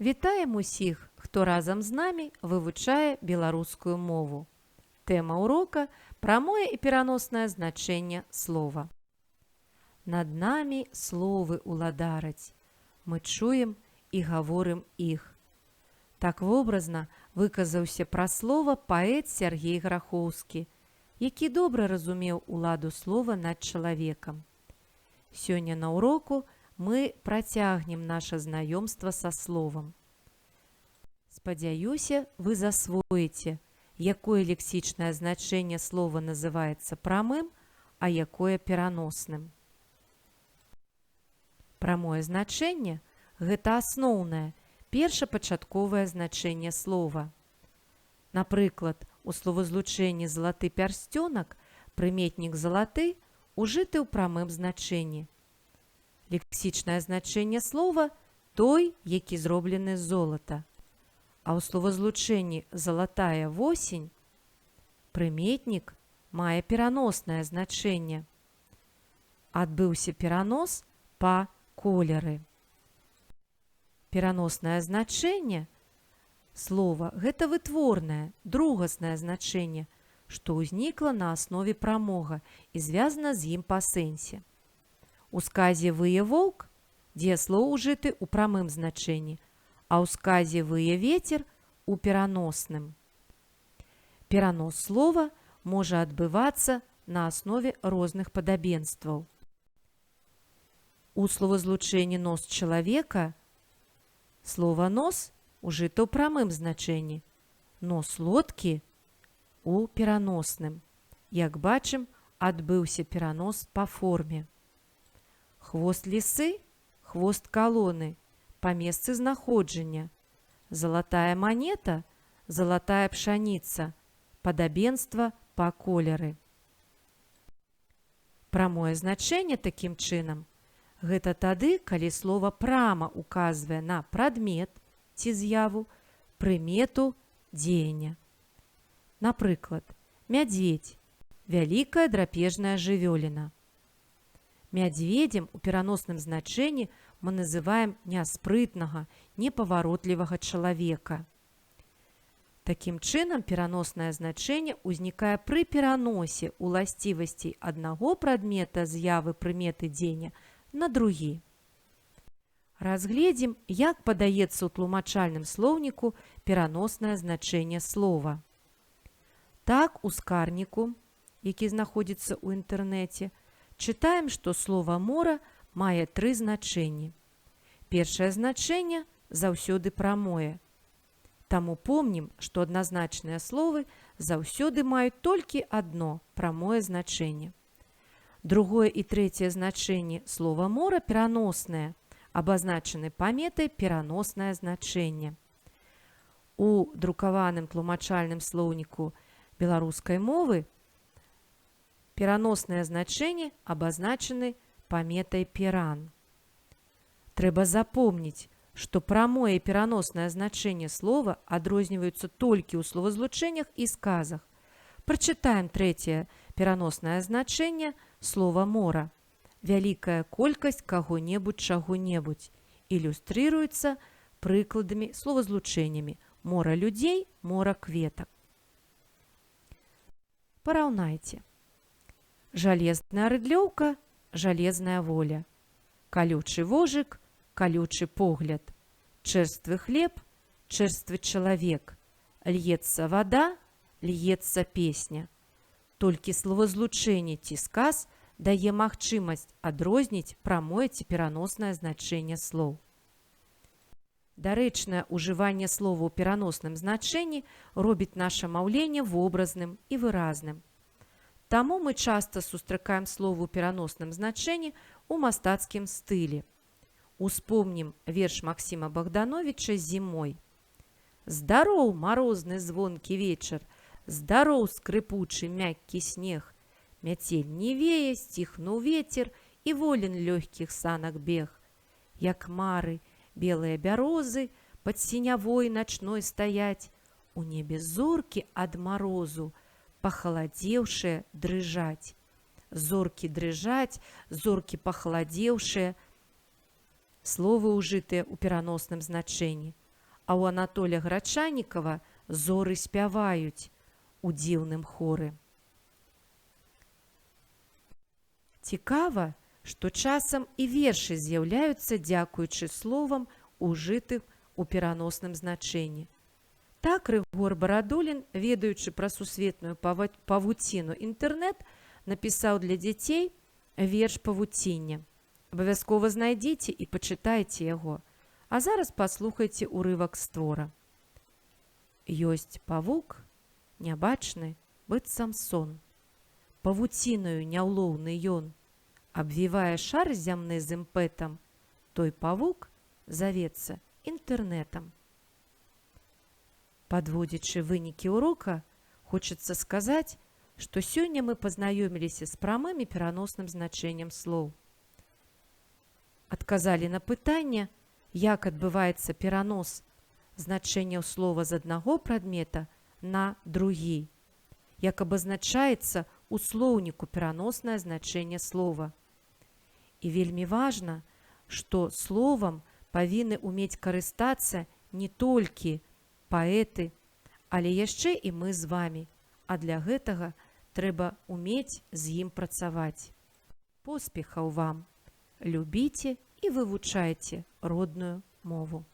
Вітаем усіх, хто разам з намі вывучае беларускую мову. Тэма урока — прамое і пераноснае значэнне слова. Над намі словы уладараць. Мы чуем і гаворым іх. Так вобразна выказаўся пра слова паэт Сяргей Грахоўскі, які добра разумеў уладу слова над чалавекам. Сёння на уроку мы працягнем наша знаёмства са словам. Спадзяюся, вы засвоіце, якое лексічнае значэнне слова называецца прамым, а якое пераносным. Прамое значэнне — гэта асноўнае, першапачатковае значэнне слова. Напрыклад, у словазлучэнні «залаты пярсцёнак» прыметнік «залаты» ужыты ў прамым значэнні. Лексічнае значэнне слова — той, які зроблены з золата. А ў словазлучэнні «залатая восень» прыметнік мае пераноснае значэнне. Адбыўся перанос па колеры. Пераноснае значэнне слова — гэта вытворнае, другаснае значэнне, што ўзнікла на аснове прамога і звязана з ім па сэнсе. У сказе «Вые воўк» дзеяслоў ужыты ў прамым значэнні, а ў сказе «Вые вецер» — у пераносным. Перанос слова можа адбывацца на аснове розных падабенстваў. У словазлучэнні «нос чалавека» слова «нос» ужыта ў прамым значэнні, нос лодкі — у пераносным. Як бачым, адбыўся перанос па форме. Хвост лісы, хвост калоны — па месцы знаходжання. Залатая манета, залатая пшаніца — падабенства па колеры. Прамое значэнне, такім чынам, гэта тады, калі слова прама указвае на прадмет ці з'яву, прымету, дзеяння. Напрыклад, мядзведзь — вялікая драпежная жывёліна. Мядзведзем у пераносным значэнні мы называем няспрытнага, непаваротлівага чалавека. Такім чынам, пераноснае значэнне ўзнікае пры пераносе уласцівасцей аднаго прадмета, з'явы, прыметы, дзеяння на другі. Разгледзім, як падаецца ў тлумачальным слоўніку пераноснае значэнне слова. Так, у скарніку, які знаходзіцца ў інтэрнэце, чытаем, што слова «мора» мае тры значэнні. Першае значэнне заўсёды прамое. Таму помнім, што адназначныя словы заўсёды маюць толькі адно прамое значэнне. Другое і трэцяе значэнне слова «мора» пераносныя, абазначаны паметай «пераноснае значэнне». У друкаваным тлумачальным слоўніку беларускай мовы пераноснае значэнне абазначаны паметай «перан». Трэба запомніць, што прамое і пераноснае значэнне слова адрозніваюцца толькі ў словазлучэннях і сказах. Прачытаем трэцяе пераноснае значэнне слова «мора». Вялікая колькасць каго-небудзь, чаго-небудзь. Ілюстрыруецца прыкладамі, словазлучэннямі: мора людзей, мора кветак. Параўнайце. Жалезная рыдлёўка, жалезная воля. Калючы вожык, калючы погляд. Чэрствы хлеб, чэрствы чалавек. Льецца вада, льецца песня. Толькі словазлучэнне ці сказ дае магчымасць адрозніць прамое ці пераноснае значэнне слоў. Дарэчнае ўжыванне слова ў пераносным значэнні робіць наша маўленне вобразным і выразным. Таму мы часта сустракаем слова ў пераносным значэнні ў мастацкім стылі. Успомнім верш Максіма Багдановіча «Зімой». Здароў, марозны звонкі вечар, здароў, скрыпучы мяккі снег. Мяцель не вее, сціхнуў вецер, і волен лёгкіх санак бег. Як мары, белыя бярозы пад сінявой начной стаяць, у небе зоркі ад марозу, пахаладзеўшыя, дрыжаць. Зоркі дрыжаць, зоркі пахаладзеўшыя — словы, ўжытыя ў пераносным значэнні. А ў Анатоля Грачанікава зоры спяваюць у дзіўным хоры. Цікава, што часам і вершы з'яўляюцца дзякуючы словам, ужытых у пераносным значэнні. Так Рыгор Барадулін, ведаючы пра сусветную павуціну інтэрнэт, напісаў для дзяцей верш «Павуцінне». Абавязкова знайдзіце і пачытайце яго. А зараз паслухайце ўрывак з твора. Ёсць павук, нябачны, быццам сон. Павуцінаю няўлоўны ён, абвівае шар зямны з імпэтам, той павук завецца інтэрнэтам. Падводзячы вынікі урока, хочацца сказаць, што сёння мы пазнаёміліся з прамым і пераносным значэннем слоў. Адказалі на пытанне, як адбываецца перанос значэнняў слова з аднаго прадмета на другі, як абазначаецца ў слоўніку пераноснае значэнне слова. І вельмі важна, што словам павінны умець карыстацца не толькі паэты, але яшчэ і мы з вамі, а для гэтага трэба умець з ім працаваць. Поспехаў вам! Любіце і вывучайце родную мову.